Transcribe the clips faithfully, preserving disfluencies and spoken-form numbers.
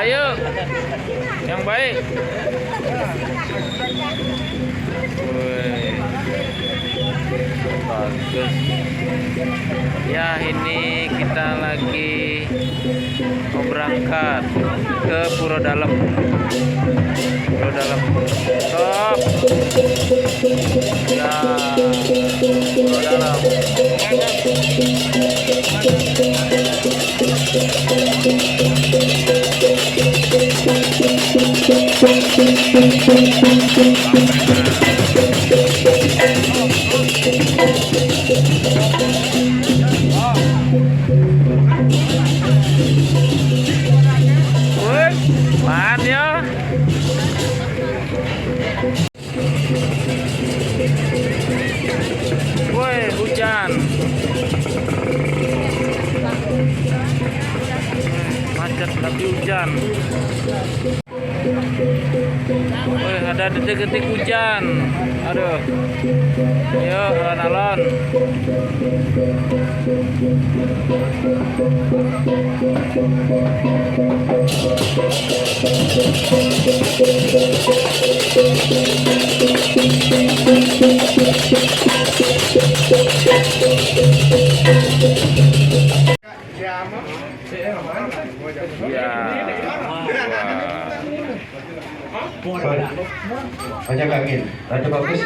Ayo, yang baik. Woi, bagus. Ya, ini kita lagi mau berangkat ke Pura Dalem. Pura Dalem. Stop. Ya, Pura Dalem. Woi, apaan ya? Woi, hujan. Macet tapi hujan. Woi, ada detik-detik hujan. Aduh. Yuk, alon-alon. Ya. Banyak angin. Ada bagus.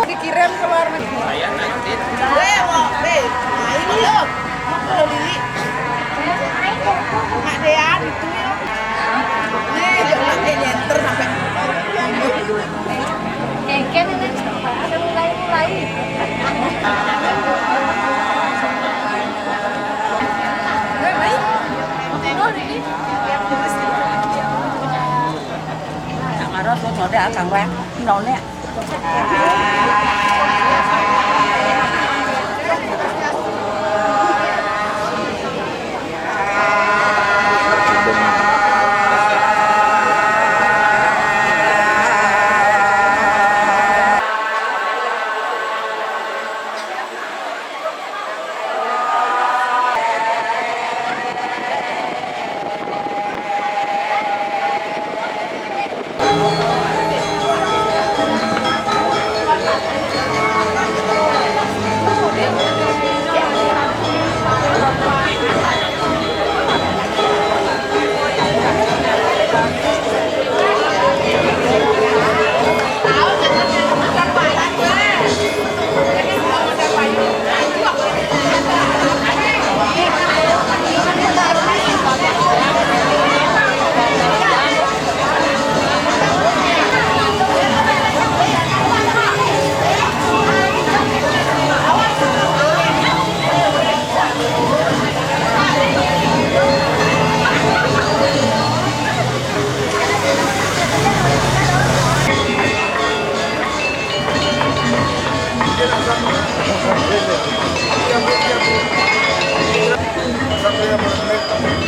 Dikirim ke luar negeri. Saya nanti. Weh, wah, weh. Nah, ini loh. Mau ke Lili. Mak Dean itu ya. Nih, dia pakai nyenter sampai. Keken ini. Ada mulai-mulai. Weh, baik. Mau tidur ini. Tôi nói đã cắn qua, nó nè.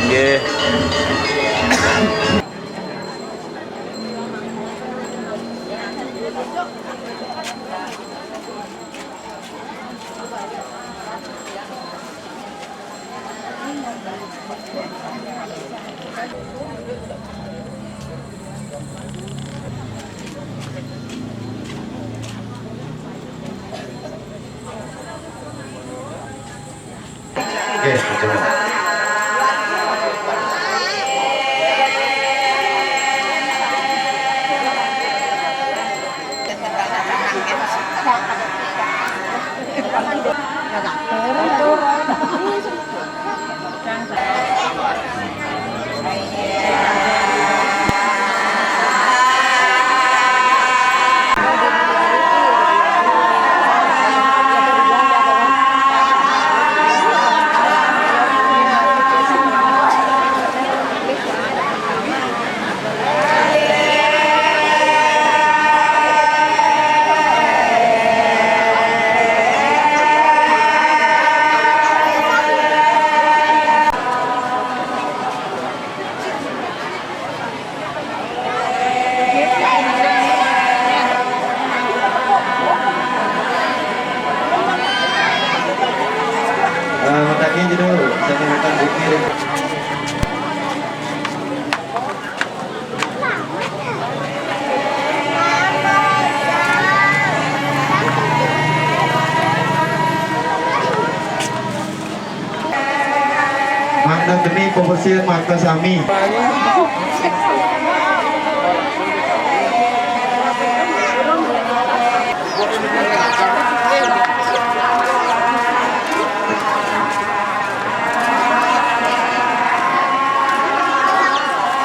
Nggih. Oke, coba. Eh, matangnya aja dulu, saya makan bukti. Mangda keni pembersihan mata sami.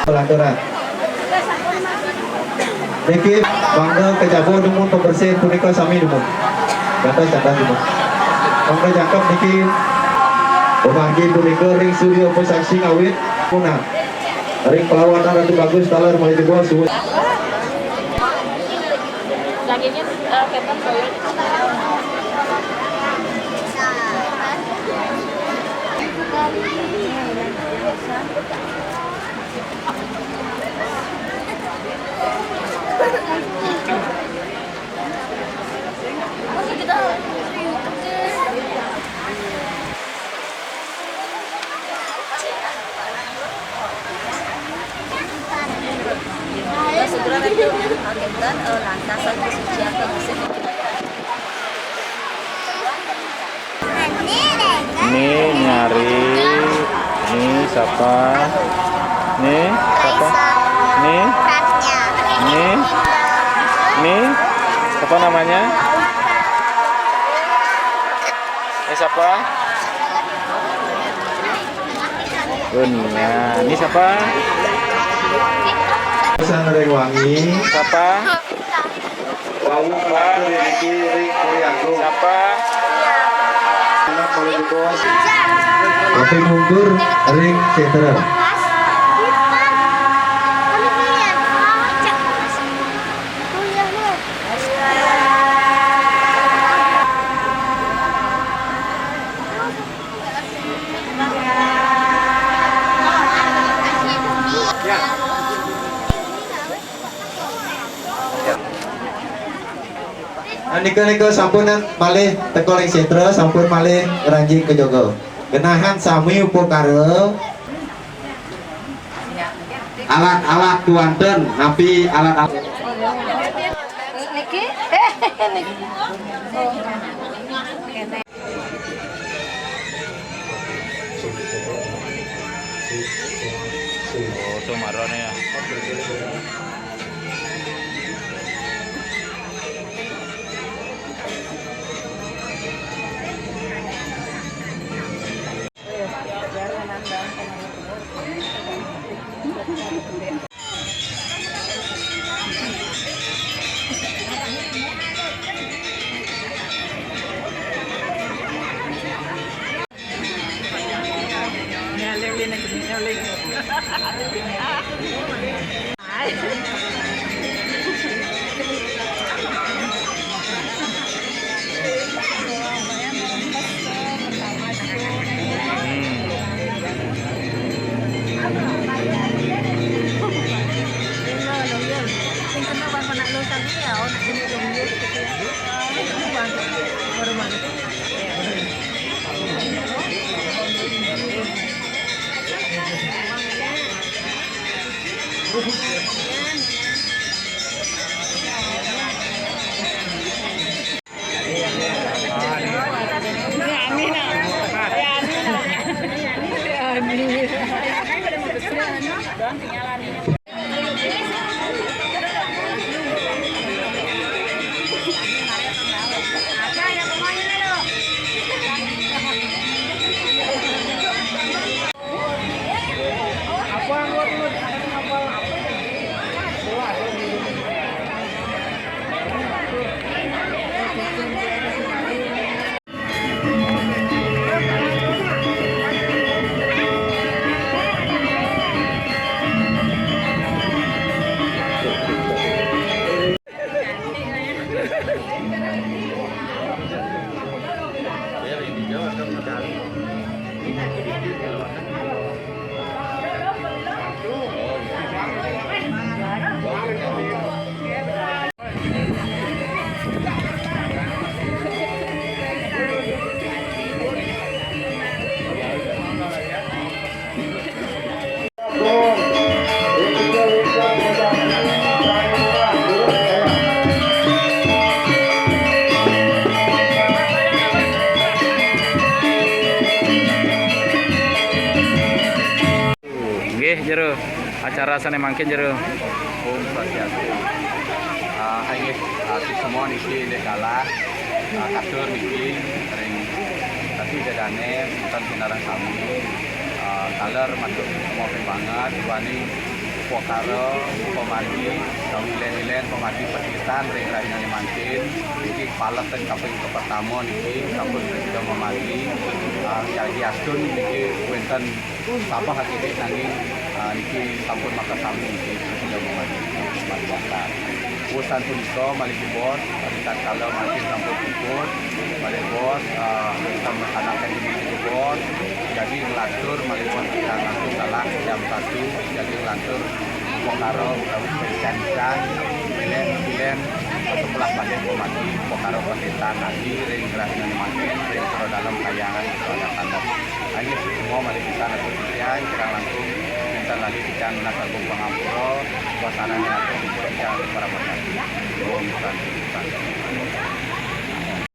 Pelanggaran. Niki, mangda kejaba dumun pembersihan punika sami dumun. Dados catet dumun. Mangda jangkep niki, pamargi punika ring Surya Upasaksi ngawit punah. Ring perlawanan Ratu Bagus taler malih jebos suwun. Dagingnya, eh, ketan, Boy. Kita segera nanti agendan, eh, lantasan kesucian ke musim. Ini nyari, ini siapa? Ini siapa? Ini, ini, ini siapa namanya? Ini siapa? Dunia. Ini siapa? Sang Rengwangi. Siapa? Wau kuwatir niki ring Kori Agung. Siapa? Anak Kori Bos. Kopi Mungkur ring Central. Nika-nika sampun malih teka ring sétra, sampun malih ngranjing ka jero. Genahan sami upakara. Alat-alat kéwanten, napi alat-alat? Niki? Niki. Oh, to marane ya. Nggih, jero. Acara sané mangkin, jero. Om Swastiastu. Ah, inggih, ah, semua niki indik kalah, ah, katur niki ring tati jadané, wénten sinareng sami, ah, taler matur semua banget, duaning upakara, pamargi, sawilen-wilen pamargi patitan ring rahinané mangkin, niki paletan kaping kapertama niki, sampun prasida mamargi, ah, yadiastun niki wénten Sabeh akéné nanging, ah, niki sampun makasami niki sudah mati, mati akal. Usan punika malih jebos, tatkala mangkin sampun puput, malih bos, ah, kita melaksanakan ini jebos, jadi nglantur malih bos kita ngaku salah jam satu, jadi nglantur pekara utawi pencantikan, milen-milen, sebelah balik pemati, pekara pendeta ngaji, ring rahina mati, ring pura dalam kayangan, pura dalam. Inggih, semua malih pisan atur titiang, kirang langkung, wénten lali titiang nunas agung pangampura, wasanané atur dipun titiang para pangastiti. Om Santi, Santi.